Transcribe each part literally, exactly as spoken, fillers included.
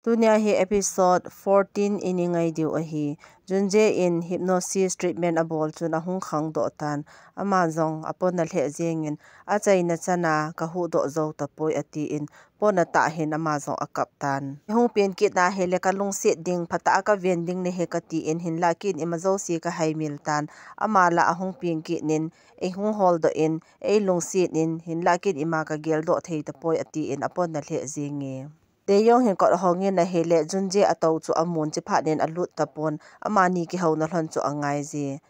Tunia hi episode fourteen i ngai diu ahi. Junje in hypnosis treatment abol chun ahung khangdoh tan. Ama jong apona lheh jengin achaina chana kahuhdoh jou tapoi atin pona tah hin ama jong akap tan. Hung pen kit na hile kalungset ding phatah a kaven ding nahi katin hinlah kit in ima jouse kahaimil tan. Ama la ahung pen kit nin eihung holdoh in eilungset in hinlah kit in ima kageldoh thei tapoi atin apona lheh jenge. Deyong hin kot ahongin ahile, Junje atou chu amun chiphat nin alut tapon, amani kihouna lhon chu angai je.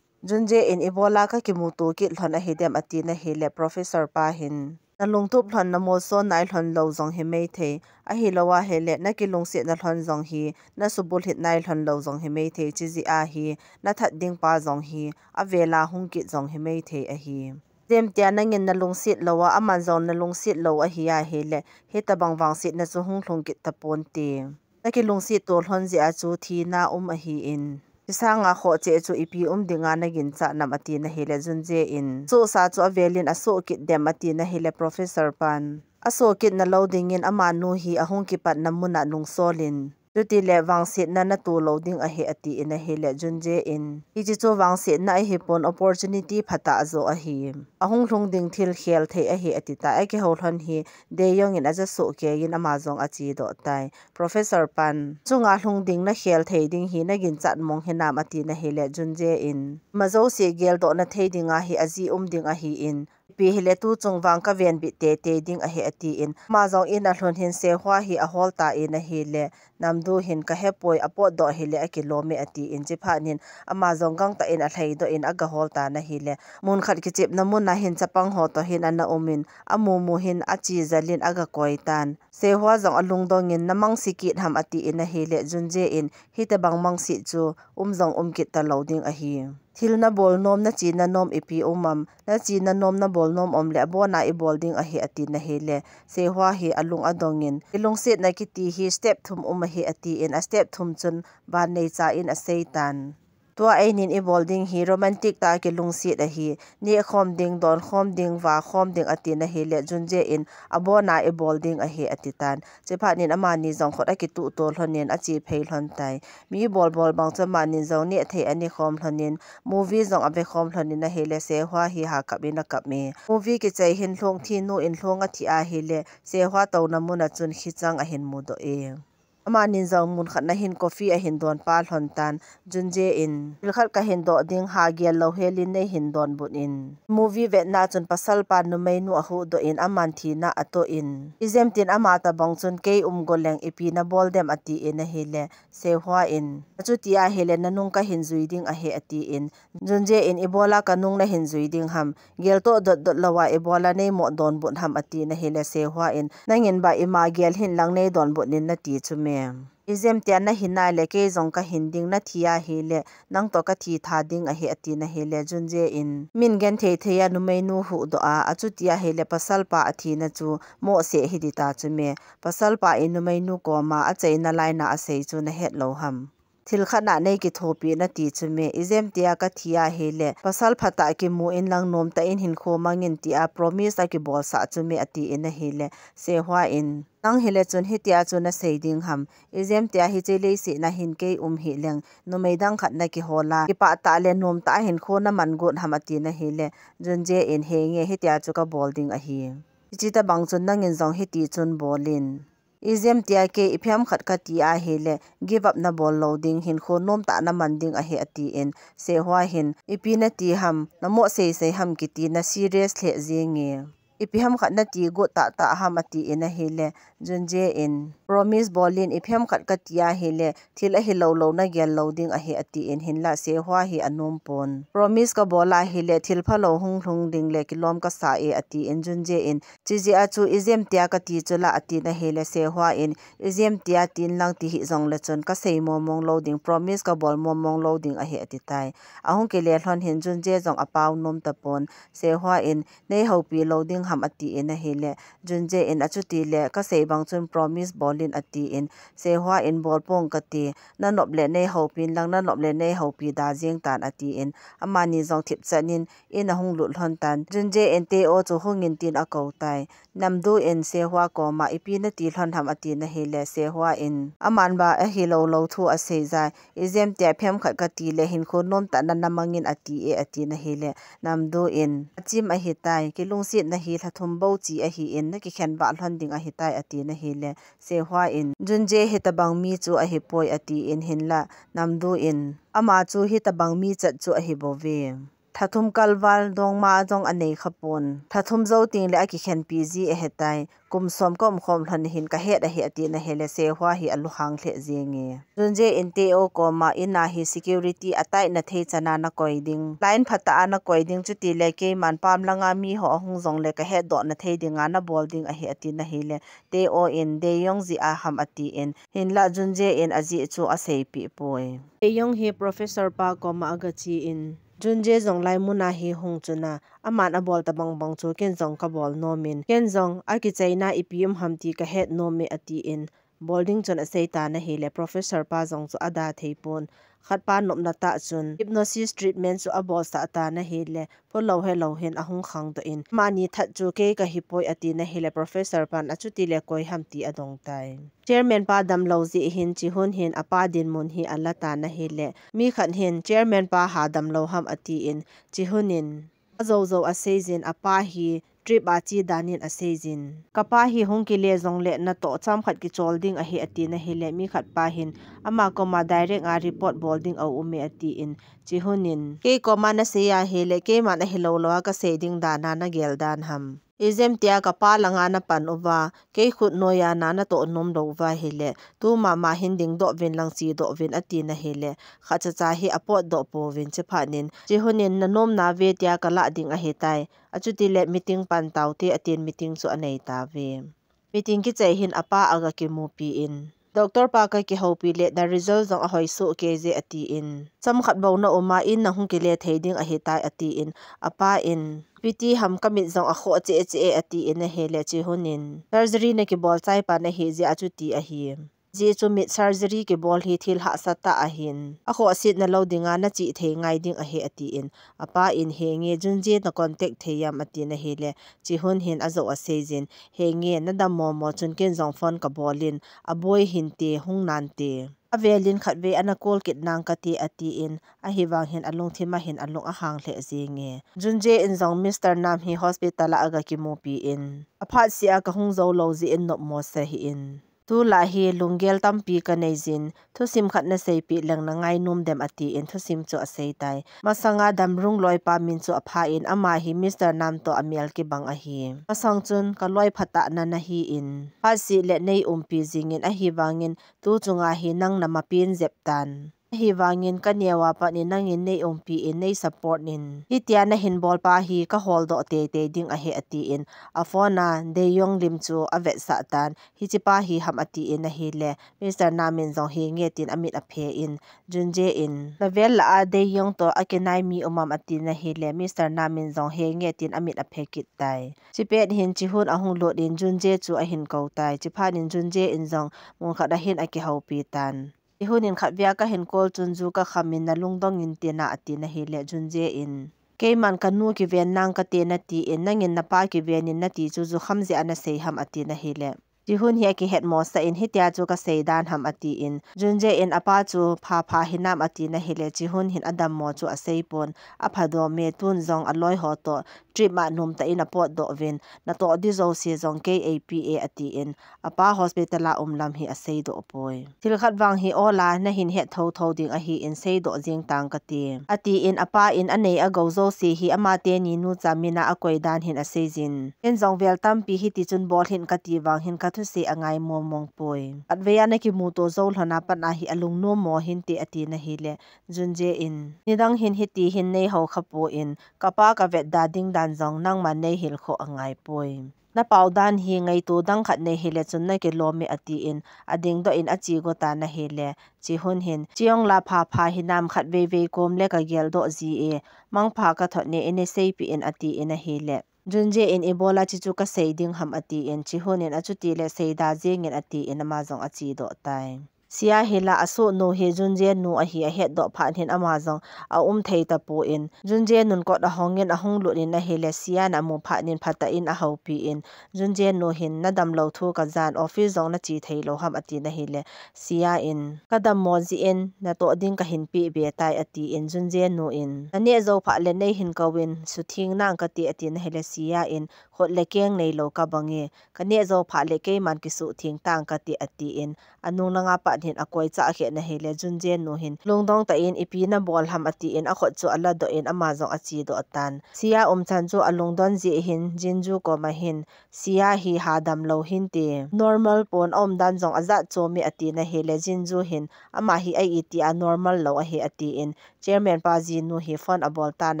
Junje in ibola kakimuto kit lhon ahidem atin ahile, Professor pa hin. Nalungtup lhon namolso nai lhon lou jong himai thei, ahilou ahile, nakilungset na lhon jong hi, nasubulhit nai lhon lou jong himai thei, chijeh a hi, nathat ding pa jong hi, avela hung kit jong himai thei ahi. Ijemtia nangin nalungset lou a, aman jong nalungset lou ahi ahile, hitabang vangsetna chu hung lhung kit taponte. Nakilungset to lhon jeh a chu thina um ahin. Chisanga khoh cheh chu ipi um dinga naginchat nam atin ahile Junje in. Sohsa chu avelin asoh kit dem atin ahile Professor pan. Asoh kit nalou dingin amanu hi ahung kipatna muna nungsolin. Chutile vangsetna nato lou ding ahi atin ahile Junje in. Hiche chu vangsetna ahipon opportunity phatah jo ahi. Ahung lhung ding thil khel thei ahi atitai. Akihou lhon hi Deyong in ajasoh keiyin ama jong achedoh tai. Professor pan, chunga lhung ding nakhel thei ding hi naginchat mong hinam atin ahile Junje in. Ima jouse geldoh na thei dinga hi aji um ding ahin. Ipi hile tuchung vang kavenbit teitei ding ahi atin. Ama jong in alhun hin Sehua hi ahol tan ahile. Namdu hin kahepoi apotdoh hile akilome atin chiphat nin. Ama jong gangtah in alhaidoh in agahol tan ahile. Munkhat kichepna muna hin chapang ho toh hin ana umin. Amumu hin achejalin agakoi tan. Sehua jong alungdongin namangse kit ham atin ahile. Junje in hitabang mangse chu um jong um kit talou ding ahi. Thil nabol nom, nachena nom ipi um am, nachena nom, nabol nom um le abona ibol ding ahi atin ahile, Sehua hi alung adongin, ilungsetna kiti hi step thum um ahi atin, astep thum chun vanneicha in aseitan. Tua einin ibol ding hi romantic tah a kilungset ahi, nehkhom ding, donkhom ding, vakhom ding atin ahile, Junje in abona ibol ding ahi atitan. Chiphat nin amani jong khut akituh to lhonin achephei lhon tai. Mi bolbol bang chu amani jong nehthei anekhom lhonin, movie jong avekhom lhonin ahile Sehua hi hakap in akap e. Movie kichai hin lhung thinu in lhung athi ahile, Sehua touna muna chun khichang ahin mudoh e. Amani jong munkhat na hin coffee ahin donpa lhon tan, Junje in, thil khat kahin doh ding, hagel lou helin neihin donbut in. Movie vetna chun pasalpa numeinu ahuhdoh in aman thina atoh in. Ijemtin ama tabang chun kei umgo leng ipi nabol dem atin ahile, Sehua in. Achuti ahile nanung kahin jui ding ahi atin. Junje in ibola kanung nahin jui ding ham. Geltoh dotdot louva ibola neimo donbut ham atin ahile Sehua in. Nangin ba ima gel hin lang neidonbut nin nati chu me. Ijemtia nahin ahile kei jong kahin ding nathi ahile. Nangtoh kathi tha ding ahi atin ahile Junje in. Min genthei thei a numeinu huhdoh a. Achuti ahile pasalpa athina chu mohseh hiding ta chu me. Pasalpa in numeinu koma achaina laina asei chu nahet lou ham. Thil khat na neikithopi nati chu me, ijemtia kathi ahile, pasal phatah kimu in lang nomtah in hinkho mangin tia promise akibolsah chu me atin ahile, Sehua in. Nang hile chun hitia chu nasei ding ham, ijemtia hiche leiset na hin kei um hih leng, numei dang khat nakihol a, kipah tah le nomtah a hinkho naman got ham atin ahile, Junje in henge hitia chu kabol ding ahi. Hiche tabang chun nangin jong hiti chun bol in. Ijemtia kei ipiham khat kati ahile, give up nabol lou ding, hinkho nomtah naman ding ahi atin, Sehua hin, ipi nati ham, namoh seisei ham kiti naserious lheh jenge. Ipiham khat nati got tahtah ham atin ahile, Junje in, promise bol in ipiham khat kati ahile, thil ahilou lou nagel lou ding ahi atin hinlah Sehua hi anom pon. Promise kabol ahile, thil phalou hung lhung ding le kilom kasa e atin Junje in, Chijeh a chu ijemtia kati chu la atin ahile Sehua in, ijemtia tin lang ti hih jongle chun kasei momong lou ding, promise kabol momong lou ding ahi atitai. Ahung kile lhon hin Junje jong apao nom tapon, Sehua in, neihoupi lou ding ham atin ahile, Junje in achuti le kasei bang chun promise bol in atin, Sehua in bol pong kati, na nop le nei houpi in lang, na nop le nei houpi da jeng tan atin, amani jong thipchan in, in ahung lut lhon tan. Junje in Teo chu hung in tin akou tai. Namdu in Sehua koma ipi nati lhon ham ati na hile, Sehua in aman ba ahilou lou thu asei jai. Ijemtia phem khat kati le hinkho nom tah na namang in ati e ati na hile, Namdu in achim ahitai, kilungset na hi lha thum bou chi ahin, na kikhen vah lhon ding ahitai ati na hile, Sehua in Junje hitabang mi chu ahipoi atin, hinla Namdu in ama chu hitabang mi chat chu ahi bouve. Lha thum kalval dongma jong anei khapon. Lha thum jou teng le akikhenpi ji ahitai. Kum som ka umkhom lhon hin kahet ahi ati na hile, Sehua hi alunghang lheh jenge. Junje in Teo koma in a hi security a tight na thei chan a na koi ding, line phatah a na koi ding, chuti le keiman pam langa mi ho ahung jong le kahet doh na thei dinga na bol ding ahi ati na hile, Teo in Deyong jeh a ham atin, hinla Junje in ajeh chu aseipeh poi. Deyong hi professor pa koma agache in, Junje jong lai mun a hi hung chun a, aman abol tabang bang chu ken jong kabol nom in, ken jong akichaina ipi um ham ti kahet nom e atin, bol ding chun asei tan ahile, professor pa jong chu ada thei pon. Khat pa nopna tah chun hypnosis treatment chu abol sah tan ahile, phulou helou hin ahung khang doh in, amani that chu kei kahipoi ati na hile, professor pan achuti le koi ham ti adong tai. Chairman pa damlou jeh hin Chihun hin apa dinmun hi ala tan ahile, mi khat hin chairman pa ha damlou ham atin, Chihun in ajou jou asei jin, apa hi trip a che dan in asei jin. Kapa hi hung kile jong le natoh chomkhat kichol ding ahi ati na hile, mi khat pa hin ama koma direct a report bol ding aum e atin, Chihun in kei koma nasei ahile, keiman ahilou lou a kasei ding dan a nagel dan ham. Ijemtia kapa langa napan uva, kei khut noiya na natoh nom lou uva hile, tu mama hin ding doh vin lang che doh vin ati na hile, khat cha cha hi apot doh pouvin, chiphat in, Chihun in nanom na ve tia kalah ding ahitai. Achuti le meeting pan taute atin meeting chu anei tave. Meeting kichai hin apa aga kimupi in, Doctor pa kakihoupi le na result jong ahoi soh kei je atin, chomkhat bou na um a in nahung kile thei ding ahitai atin, apa in, ipi ti ham kamit jong akhoh cheh cheh e atin ahile, Chihun in surgery nakibol chai pan ahi jeh a chuti ahi. Jeh chu mit surgery kibol hi thil hahsa tah ahin, akhohsetna lou dinga nache thei ngai ding ahi atin, apa in henge Junje na contact thei am ati na hile, Chihun hin ajou asei jin, henge nadam momo chun ken jong phone kabol in, aboi hinte, hung nante. Avel in khatvei ana call kit nang kate atin, ahivang hin alungthim a hin alung ahang lheh jenge. Junje in jong Mister Nam hi hospital a aga kimupi in, aphat seh a kahung jou lou jeh in nopmo sa hih in, tulai hi lunggel tampi kanei jin, thusim khat naseipeh leng nangainom dem atin thusim chu asei tai. Masanga Damrung loipa min chu apha in, ama hi Mister Nam toh amel kibang ahi. Masang chun kaloi phatah na nahi in, phat seh le nei umpi jing in, ahivang in tu chunga hi nang namapen jep tan. Ahivang in kaneo a pat in nangin nei umpi in, nei support in, hitia nahin bol pa hi kahol doh teitei ding ahi atin, aphone a Deyong lim chu avetsah tan. Hiche pa hi ham atin ahile, Mister Nam in jong henge tin amit aphe in, Junje in, navel lah a Deyong toh akinai mi um am ati na hile, Mister Nam in jong henge tin amit aphe kit tai. Chipet hin Chihun ahung lut in Junje chu ahin kou tai. Chiphat in Junje in jong mun khat a hin akihoupi tan. Chihun in khatvei a kahin call chun ju kakham in nalungdong inte na ati na hile, Junje in, keiman kanu kiven nang kate nati in, nangin napa kiven in nati chu jukham jeh a nasei ham ati na hile, Chihun hi akihet mosah in, hitia chu kasei dan ham atin, Junje in apa chu pha pha hinam ati na hile, Chihun hin adammo chu asei pon, apha dom e, tun jong aloi ho toh trip a nomtah in apot doh uvin, natoh ding jouse jong kei eipe e atin, apa hospital a um lam hi asei doh poi. Thil khat vang hi ola nahin het thotho ding ahin seidoh jing tang kate, atin apa in anei agou jouse hi amateni nucha min a akoi dan hin asei jin. Ken jong vel tampi hiti chun bol hih in kati vang hin kathusei angai momong poi. Khatvei a nakimuto jou lhon a pat a hi alungnom mo hinte ati na hile, Junje in, nidang hin hiti hin nei hou kha pon, kapa kavet da ding dan jong nangman nei hilkhoh angai poi. Napao dan hi ngaito dang khat nei hile chun nakilom e atin, ading doh in ache got tan ahile, Chihun hin, Cheong la pha pha hinam khatvei vei kom le kagel doh ji e, mangpha kathot ne, nei seipeh in atin ahile, Junje in ibola chichu kasei ding ham atin, Chihun in achuti le seida jingin atin ama jong achedoh tai. Sia hi la asohnu hi Junje nu ahi ahetdoh phat hin ama jong aum thei tapon, Junje nun kot ahongin ahung lut in ahile Sia in amu phat hin phatah in ahoupi in, Junje nu hin nadamlou thu kajan, office jong nache theilou ham atin ahile Sia in, kadammo jeh in natoh ding kahin peh be tai atin, Junje nu in, naneh jou phat le neihin kouvin, sutheng nang kati atin ahile Sia in, khut le keng neilou kabange, kaneh jou phat le keiman kisutheng tang kati atin, anung langa pat hin akoicha khen ahile Junje nu hin lungdong tah in ipi nabol ham atin akhut chu aladoh in ama jong achedoh tan. Sia umchan chu alungdon jeh hin Jinju koma hin, Sia hi hadamlou hinte, normal pon, aumdan jong ajat chom e atin ahile Jinju hin, ama hi a iti a normal lou ahi atin, chairman pa jinu hi phone abol tan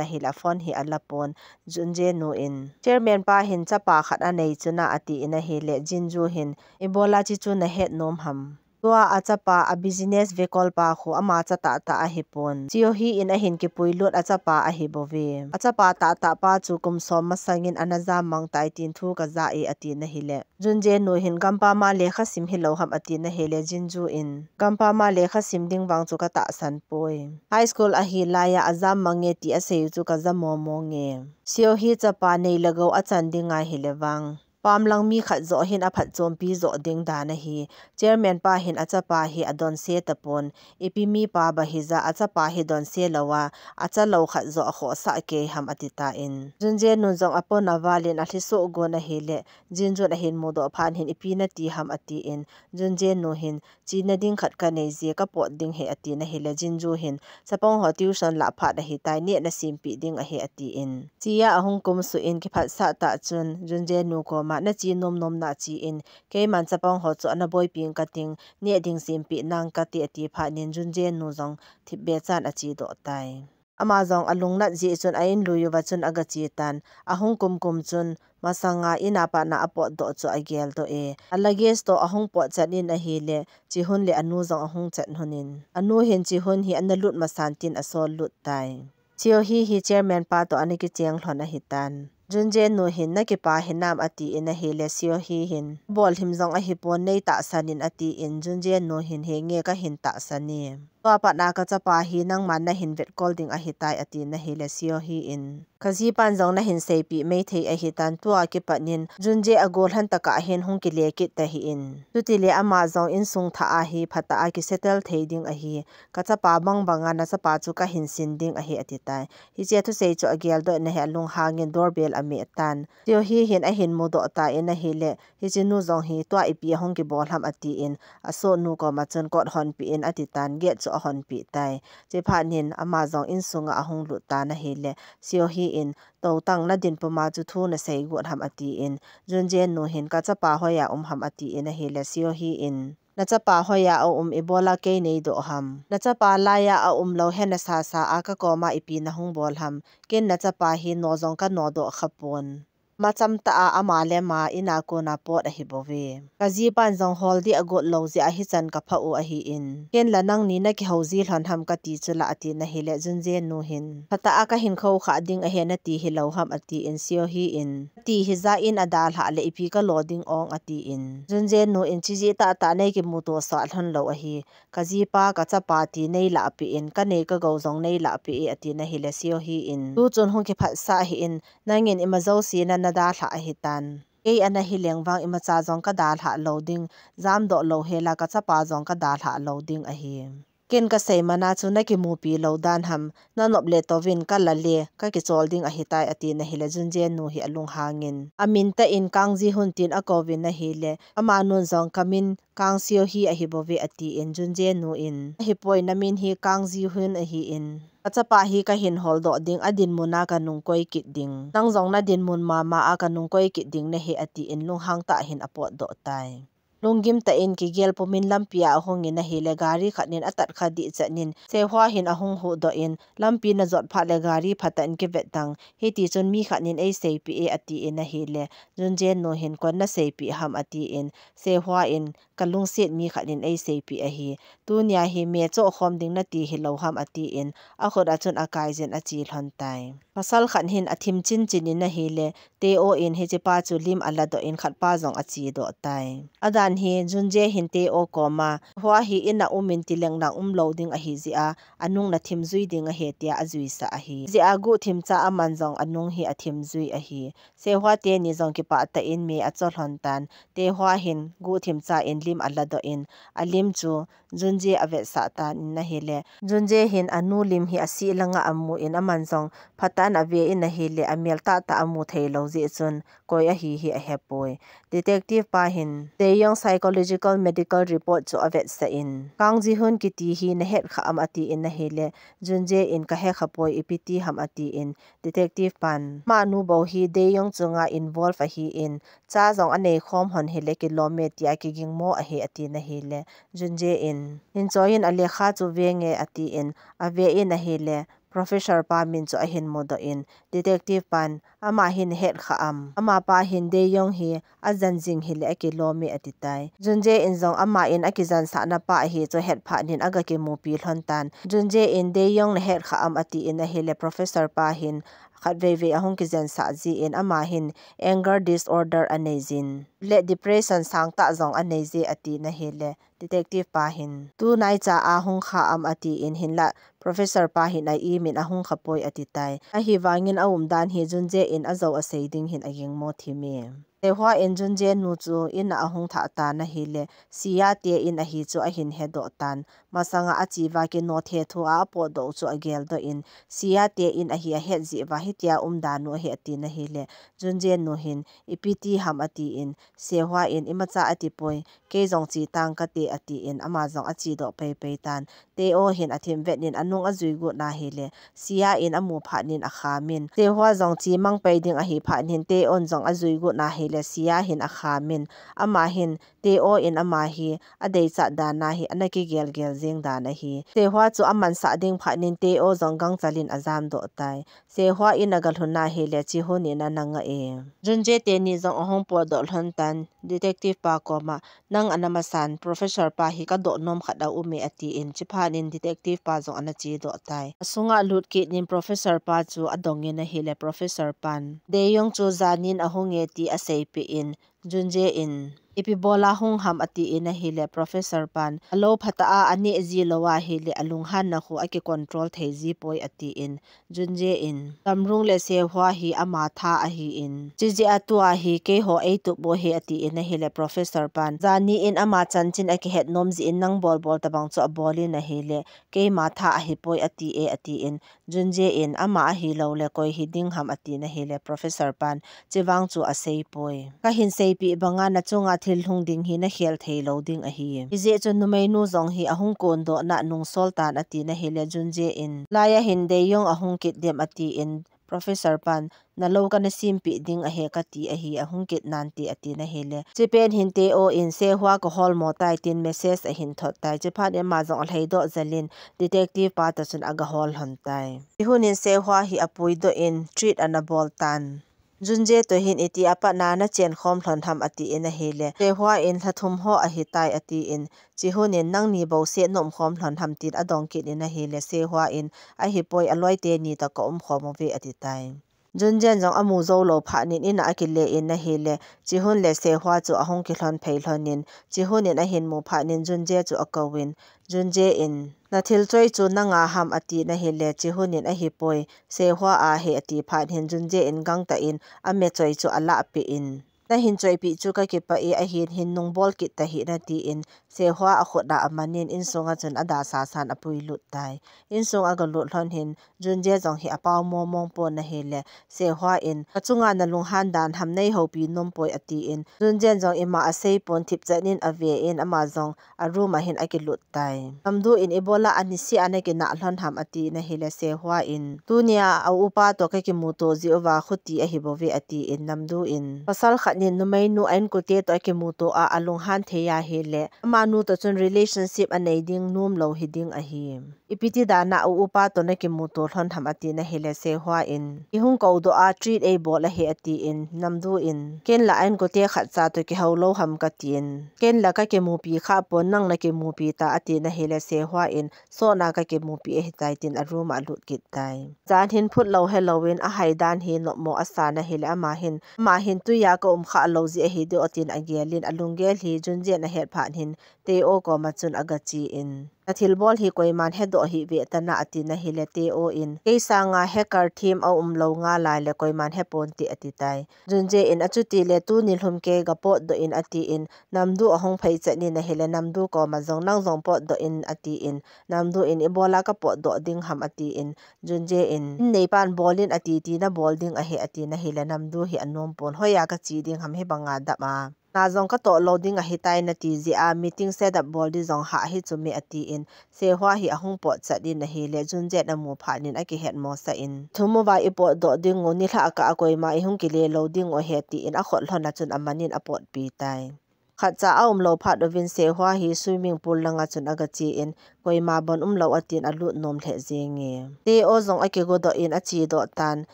ahile phone hi alapon, Junje nu in, chairman pa hin chapa khat anei chuna atin ahile Jinju hin, ibola chichu nahet nom ham? Tua achapa a business vekol pa khu ama cha tahtah ahipon, Seohee in ahin kipuilut achapa ahibouve. Achapa tahtah pa chu kum som masangin ana jammang tai tin thu kaja e atin ahile Junje nu hin, gampa ma lekha sim hilou ham atin ahile Jinju in, gampa ma lekha sim ding vang chu katahsan poi, high school ahi laiya ajammange ti aseiu chu kaja momo nge. Seohee chapa nei le gou achan ding ahile vang, pamlang mi khat joh hin aphatchompi joh ding dan ahi. Chairman pa hin achapa hi adonse tapon, ipi mipa ba hija achapa hi donse louva, achalou khat joh akhohsah kei ham atitan, Junje nu jong apona valin alhisoh gon ahile, Jinju in ahin mudoh phat hin ipi nati ham atin, Junje nu hin, chena ding khat kanei je, kapot ding ahi atin ahile Jinju hin, chapang ho tuition lah phat ahitai, neh nasempeh ding ahi atin, Sia ahung kumsuh in kiphatsah tah chun Junje nu koma, nache nomnom nachen, keiman chapang ho chu ana boipi kating, neh ding sempeh nang kati ati phat in Junje nu jong thipbechan achedoh tai. Ama jong alungnat jeh chun a in lui uva chun agache tan, ahung kumkum chun masanga in a pat na apotdoh chu ageldoh e, a luggage toh ahung potchan in ahile, Chihun le anu jong ahung chan lhonin, anu hin Chihun hi analut masan tin asol lut tai. Seohee hi chairman pa toh ana kicheng lhon ahitan. Junje nu hin, nakipa hinam atin ahile, Seohee hin, bolhim jong ahipon, neitahsan in atin, Junje nu hin, henge kahin tahsan e. Tua pat na kachapa hi nangman nahin vetkol ding ahitai atin ahile, Seohee in, kajipan jong nahin seipeh maithei ahitan, tua kipat in Junje agolhan tah a hin hung kile kit tahih in, chutile ama jong insung thah a hi phatah a kisettle thei ding ahi, kachapa bangbanga nachapa chu kahin sin ding ahi atitai. Hiche thusei chu ageldoh in ahile alunghangin doorbell ameh tan. Seohee hin ahin mudoh tan ahile, hiche nu jong hi tua ipi ahung kibol ham atin, asohnu koma chun kot honpeh in atitan, gate chu ahonpeh tai. Chuphat in ama jong insunga ahung lut tan ahile, Seohee in, toutang nadin puma chu thu nasei got ham atin, Junje nu hin, kachapa hoiya um ham atin ahile, Seohee in, nachapa hoiya aum, ibola kei neidoh ham? Nachapa laiya aumlou he nasasa a kakoma ipi nahung bol ham? Ken nachapa hi no jong kanodoh khapon, macham tah a ama le ama in a kona pot ahibouve. Kajipan jong hol ding agot lou jeh a hichan kaphah u ahin, ken la nangni nakihou ji lhon ham kati chula atin ahile, Junje nu hin, phatah a kahin khoukhah ding ahi nati hilou ham atin, Seohee in, nati hija in adalhah le ipi kalo ding ong atin, Junje nu in, chijeh tahtah neikimuto sah lhon lou ahi, kajipa kachapa ti neilahpeh in, kanei kagou jong neilahpeh e atin ahile, Seohee in, tuchun hung kiphatsah hih in, nangin ima jouse na nadalhah ahitan, kei ana hileng vang imacha jong kadalhah lou ding, jamdoh lou hela kachapa jong kadalhah lou ding ahi. Ken kasei mana chu nakimupi lou dan ham, nanop le touvin kala le kakichol ding ahitai atin ahile, Junje nu hi alunghangin, amin tah in Kang Ji Hun tin akouvin ahile, amanun jong kamin Kang Seohee ahibouve atin, Junje nu in, ahipoi, namin hi Kang Ji Hun ahin, kachapa hi kahin holdoh ding, adinmun a kanung koi kit ding, nang jong nadinmun mama a kanung koi kit ding nahi atin, lunghang tah hin apotdoh tai. Lunggim tah in kigel pumin lampi a ahung in ahile gari khat in atat kha dih chan in Sehua hin ahung huhdoh in, lampi najot phat le gari phatah in kivet tang, hiti chun mi khat in eiseipeh e ati in ahile, Junje nu hin kon naseipeh ham ati in, Sehua in kalungset mi khat in eiseipeh ahi. Tunia hi me choh khom ding nati hilou ham ati in, akhut a chun akai jin ache lhon tai. Pasal khat hin athim chinchin in ahile, Teo in hichepa chu lim aladoh in khatpa jong achedoh tai. Adan hi Junje hin Teo koma, Hua hi in a um in tileng lang umlou ding ahi jeh a, anung nathim jui ding ahi tia ajuisah ahi. Jeh a guhthim cha aman jong anung hi athim jui ahi. Sehua teni jong kipah tah in me acho lhon tan. Sehua hin guhthim cha in lim aladoh in, alim chu Junje avetsah tan in ahile, Junje hin anu lim hi asih langa amu in aman jong phatah in ave in ahile, amel tahtah amu theilou jeh chun koi ahi hi ahepoi. Detective pa hin Deyong psychological medical report chu avetsah in, Kang Jihun kiti hi nahet kha am ati in ahile, Junje in kahe khapoi, ipi ti ham ati in, detective pan, ama nu bou hi Deyong chunga involve ahi in, cha jong anei khom hon hile kilom e tia kigingmo ahi ati in ahile, Junje in, hin choi in alekha chu venge ati in, ave in ahile, professor pa min chu ahin mudoh in, detective pan, ama hin het kha am, amapa hin Deyong hi ajan jing hile akilom e ati tai. Junje in jong ama in akijansahna pa ahi chu ahet phat in aga kimupi lhon tan. Junje in Deyong nahet kha am ati in ahile, professor pa hin khatvei vei ahung kijansah jin, ama hin anger disorder anei jin, le depression sangtah jong anei je ati in ahile, detective pa hin, tunaicha ahung kha am ati in, hinlah professor pa hin a-im in ahung khapoi ati tai. Ahivangin aumdan hi Junje in ajou asei ding hin agingmo thim e. Sehua in Junje nu chu in a ahung thah tan ahile, Sia te in ahi chu ahin hedoh tan. Masanga ache uva kinothe thu a apotdoh u chu ageldoh in, Sia te in ahi ahet jeh uva hitia umdan u ahi ati in ahile, Junje nu hin, ipi ti ham ati in, Sehua in, imacha atipoi, kei jong che tang kate ati in, ama jong achedoh peipei tan. Teo hin athim vet in anung ajui got in ahile, Sia in amu phat in akham in, Sehua jong che mang pei ding ahi phat in, Teon jong ajui got in ahile, Sia hin akham in, ama hin Teo in ama hi adeichat dan ahi, ana kigelgel jing dan ahi. Sehua chu amansah ding phat in Teo jong gangchal in ajamdoh tai. Sehua in aga lhun ahile, Chihun in ana nga e. Junje teni jong ahung potdoh lhon tan, detective pa koma, nang ana masan, professor pa hi kadoh nom khat aum e ati in, chuphat in detective pa jong ana chedoh tai. Asunga lut kit in professor pa chu adong in ahile, professor pan, Deyong chu janin ahung e ti aseipeh in, Junje in, ipi bola hung ham ati in ahile, professor pan, alou phatah a aneh ji lou ahile, alunghanna khu akicontrol thei ji poi ati in, Junje in, Tamrung le Sehua hi ama tha ahi in, chujeh a tua hi keiho eitup u ahi ati in ahile, professor pan, jani in ama chanchin akihet nom jeh in nang bolbol tabang chu abol in ahile, keima tha ahipoi ati e ati in, Junje in, ama ahilou le koi hiding ham ati in ahile, professor pan, chuvang chu aseipoi. Kahin seipeh banga nachunga thil lhung ding hi nakhel theilou ding ahi. Hijeh chun numeinu jong hi ahung kondoh na nungsol tan ati in ahile, Junje in, laiya hin Deyong ahung kit dem ati in, professor pan, nalou kana simpeh ding ahi kati ahi, ahung kit nante ati in ahile, chupet hin Teo in, Sehua kaholmo tai tin message ahin thot tai. Chuphat in ama jong alhaidoh jel in detective pa toh chun aga hol lhon tai. Chihun in Sehua hi apuidoh in treat ana bol tan. Junje toh hin iti apat na nachen khom lhon ham ati in ahile, Sehua in, lha thum ho ahitai ati in, Chihun in, nangni bouseh naum khom lhon ham tin adong kit in ahile, Sehua in, ahipoi, aloi teni toh kaum khom uve ati tai. Junje in jong amu jou lou phat in in a akile in ahile, Chihun le Sehua chu ahung kilhon phei lhon in, Chihun in ahin mu phat in Junje chu akou in, Junje in, nathil choi chu nanga ham ati in ahile, Chihun in, ahipoi, Sehua a ahi ati phat in Junje in gangtah in ame choi chu alahpeh in, nahin choipeh chu kakipah e, ahin hin nungbol kit tahih in ati in, Sehua a khut a amanin insunga chun ada sasan apui lut tai. Insung aga lut lhon hin Junje jong hi apao momong pon ahile, Sehua in, "Kachunga nalunghan dan ham, nei houpi nom poi," atin, Junje jong ima asei pon thipchet in ave in ama jong a room a hin akilut tai. Namdu in, "Ibola anisia nakinah lhon ham?" atin ahile, Sehua in, "Tunia a upa to kakimuto jiuva khuti ahi bouve," atin, Namdu in, "Pasal khat nin numeinu a inkote to akimuto a, alunghan thei ahile, amanu to chun relationship anei ding nom lou hiding ahi. Ipiti dana a upa to nakimuto lhon ham?" atin ahile, Sehua in, "Ihung koudoh a treat eibol ahi," atin, Namdu in, "Ken la a inkote khatcha to kihou lou ham?" katin, "Ken la kakimupi kha pon, nang nakimupi ta," atin ahile, Sehua in, "Sona kakimupi ahitai," tin a room a alut kit tai. Jan hin phut lou helouvin ahai dan hi nopmo asan ahile, ama hin, ama hin, "Tuia kaum kha lou jeh ahi diu," atin agelin, alunggel hi Junje in ahet phat hin Teo koma chun agachen, "Nathilbol hi koiman hedoh hih ve tan a," atin ahile, Teo in, "Kei sanga hacker them aum lou ngal ahile koiman heponte," ati tai. Junje in, "Achutile tuni lhum kei gapotdoh in," atin, Namdu ahung phei chet in ahile, Namdu koma jong, "Nang jong potdoh in," atin, Namdu in, "Ibola kapotdoh ding ham?" atin, Junje in, "In neipan bol in ati ti nabol ding ahi," atin ahile, Namdu hi anom pon, "Hoiya kache ding ham hibanga dap a? Na jong katoh lou ding ahitai nati jeh a meeting set up bol di jong hah hi chu me," atin, Sehua hi ahung pot chet in ahile, Junje in amu phat in akihet mosah in, "Thum uva ipotdoh ding u, nilhah kah a koima ihung kile lou ding u ahi," atin akhut lhon a chun amanin apotpi tai. Khatcha aum lou phat uvin Sehua hi swimming pool langa chun agachen, "Koima bon um lou," atin alut nom lheh jenge. Teo jong akigodoh in achedoh tan,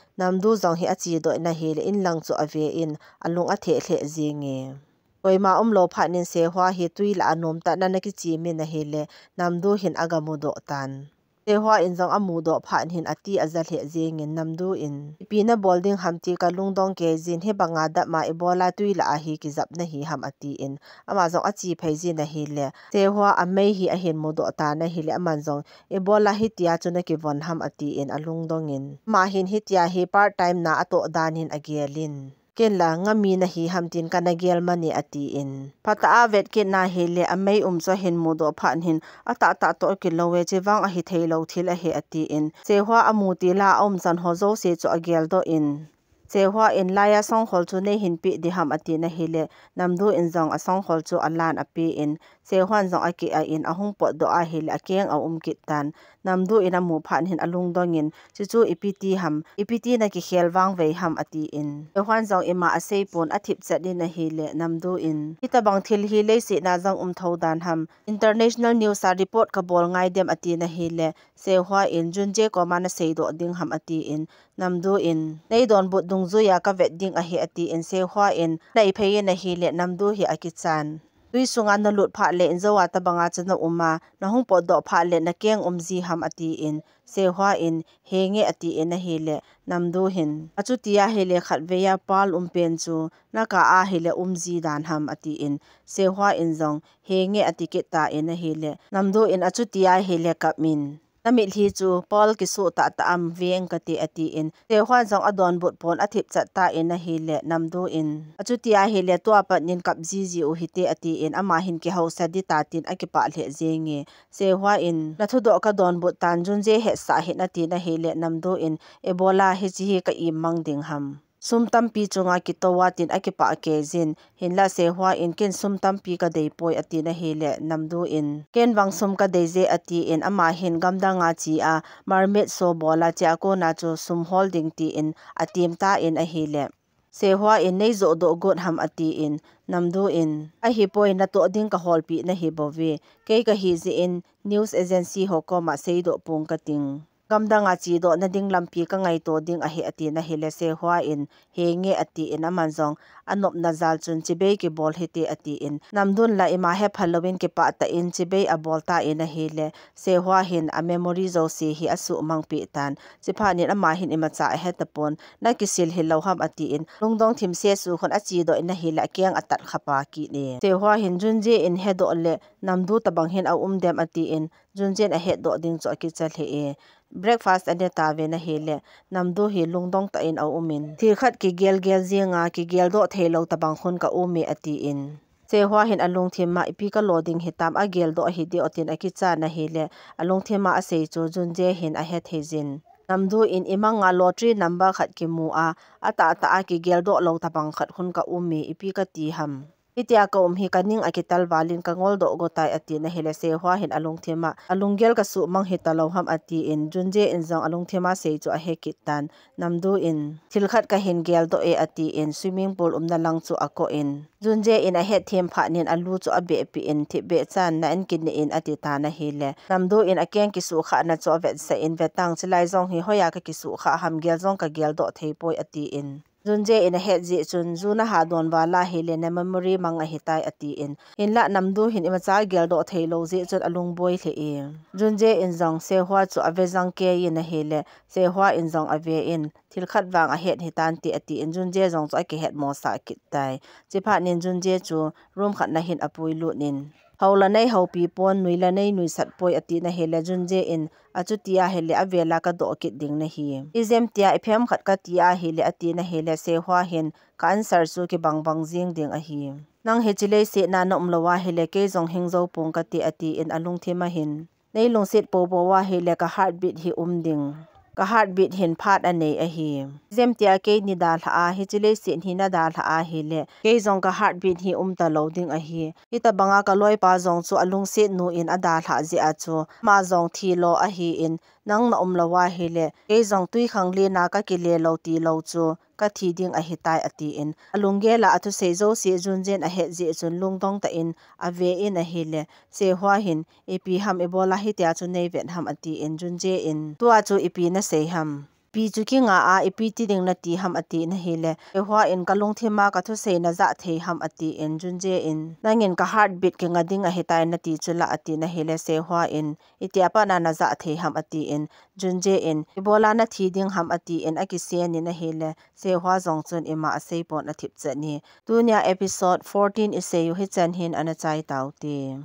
Namdu jong hi achedoh in ahile, in lang chu ave in alung atheh lheh jenge. Koima um lou phat in Sehua hi tui lah a nom tah in ana kichim in ahile, Namdu hin agamudoh tan. Sehua in jong amudoh phat hin ati aja lheh jengin, Namdu in, "Ipi nabol ding ham ti kalungdong kei jin, hibanga dap ma ibola tui lah a hi kijap nahi ham?" atin, ama jong ache phei jin ahile, Sehua a mei hi ahin mudoh tan ahile, aman jong, "Ibola hitia chu nakivon ham?" atin alungdong in, ama hin hitia hi part time na atoh dan in agelin, "Ken la ngami nahi ham tin kana gel mani," atin. Phatah a vet kit in ahile, amei um chu ahin mudoh phat hin, "Atahtah toh kilou e, chevang ahi thei lou thil ahi," atin, Sehua amu til a aumchan ho jouse chu ageldoh in, Sehua in, "Laiya songkhol chu neihin peh ding ham?" atin ahile, Namdu in jong asongkhol chu alan apen, Sehuan jong aki-ah in ahung potdoh ahile, akeng aum kit tan. Namdu in amu phat hin alungdong in, "Chuchu ipi ti ham, ipi ti nakikhel vangvei ham?" atin, Sehuan jong ima asei pon athip chet in ahile, Namdu in, "Hitabang thil hi leiset na jong um thou dan ham, international news a report kabol ngai dem?" atin ahile, Sehua in, "Junje koma naseidoh ding ham?" atin, Namdu in, "Nei donbut dungjuia kavet ding ahi," atin, Sehua in, ana iphei in ahile, Namdu hi akichan. "Tui sunga nalut phat le injou a tabanga chu naum a, nahung potdoh phat le nakeng um ji ham?" atin, Sehua in, "Henge," atin ahile, Namdu hin, "Achuti ahile khatvei a Pearl um pen chu nakah ahile um ji dan ham?" atin, Sehua in jong, "Henge," ati kit tan ahile, Namdu in, "Achuti ahile kap in. Namitlhi chu Pearl kisuh tahtah am veng kate," atin, Sehuan jong adonbut pon athip chet tan ahile, Namdu in, "Achuti ahile tua pat in kap jiji u hite," atin, ama hin kihausa ding tatin akipah lheh jenge. Sehua in, "Nathudoh kadonbut tan, Junje hetsah hih in," atin ahile, Namdu in, "Ibola hiche hi ka immang ding ham? Sum tampi chunga kitou a," tin akipah kei jin, hinla Sehua in, "Ken sum tampi kadei poi," atin ahile, Namdu in, "Ken vang sum kadei je," atin, ama hin gamdang a che a, mermaid show bol a, chea kona chu sum hol ding tin atim tan ahile, Sehua in, "Nei joh doh got ham?" atin, Namdu in, "Ahipoi, natoh ding kaholpeh nahi bouve. Kei kahi jeh in news agency ho koma seidoh pong kating. Gamdang a chedoh nading lampi kangaito ding ahi," atin ahile, Sehua in, "Henge," atin, aman jong anopna jal chun, "Chibai kibol hite," atin, Namdun la ima hepha louvin kipah tah in chibai abol tan ahile, Sehua hin a memory jouse hi asuhmang peh tan. Chuphat in ama hin imacha ahetapon, "Nakisil hilou ham?" atin, lungdong thimse sukhun achedoh in ahile, akeng atat khapa kit e. Sehua hin, "Junje in hedoh le Namdu tabang hin aum dem?" atin, Junje in ahetdoh ding chu akicha lheh e. Breakfast ane tauvin ahile, Namdu hi lungdong tah in aumin, "Thil khat kigelgel jinga kigeldoh theilou tabang khun kaum e," atin, Sehua hin alungthim a, ipi kalo ding hitam, ageldoh hiding tin akichan ahile, alungthim a asei chu Junje hin ahe thei jin. Namdu in imang a lottery number khat kimu a, atahtah a kigeldoh lou tabang khat hun ka um e, ipi kati ham. Hitia ka um hi kaning akitel valin kangoldoh go tai atin ahile, Sehua hin alungthim a, alunggel kasuhmang hitalou ham atin, Junje in jong alungthim a asei chu ahe kit tan. Namdu in, thil khat kahin geldoh e atin, swimming pool umna lang chu akoh in, Junje in ahet them phat in alu chu abehpeh in, thipbeh chan na in kineh in ati tan ahile, Namdu in akeng kisuhkhah na chu avetsah in, vetang, chulai jong hi hoiya kakisuhkhah ham, gel jong kageldoh thei poi atin. Junje in ahet jeh chun, ju naha don val ahile na memory mang ahitai atin. Hinlah Namdu hin imacha geldoh theilou jeh chun alungboi lheh e. Junje in jong Sehua chu ave jang kei in ahile, Sehua in jong ave in, thil khat vang ahet hitante atin, Junje jong chu akihet mosah kit tai. Chuphat in Junje chu room khat na hin apuilut in, hou la nei houpi pon, nui la nei nuisat poi atin ahile, Junje in, achuti ahile, avel a kadoh kit ding nahi. Ijemtia iphem khat kati ahile atin ahile, Sehua hin, ka answer chu kibang bang jing ding ahi. Nang hiche leiset na na umlou ahile, kei jong hing jou pong kate atin alungthim a hin. Nei lungset popo ahile, ka heartbeat hi um ding. Ka heartbeat hin phat anei ahi. Ijemtia keini dalhah a, hiche leiset hi nadalhah ahile, kei jong ka heartbeat hi umtalou ding ahi. Hitabang a kaloipa jong chu alungset nu in adalhah jeh a chu, ama jong thilo ahin, nang na umlou ahile, kei jong twikhanglen a kakile lou tilou chu, kathi ding ahitai atin, alunggel a athusei jouse Junje in ahet jeh chun lungdong tah in ave in ahile, Sehua hin, ipi ham, ibola hitia chu nei vet ham atin, Junje in, tua chu ipi nasei ham. Ipi chu kinga a, ipi ti ding nati ham atin ahile, Sehua in, kalungthim a kathusei najah thei ham atin, Junje in, nangin ka heartbeat kinga ding ahitai nati chu la atin ahile, Sehua in, itia pat na najah thei ham atin, Junje in, ibola nathi ding ham atin, akisen in ahile, Sehua jong chun ima asei pon athip chet in. Tunia episode fourteen isei u hichan hin ana chai taute.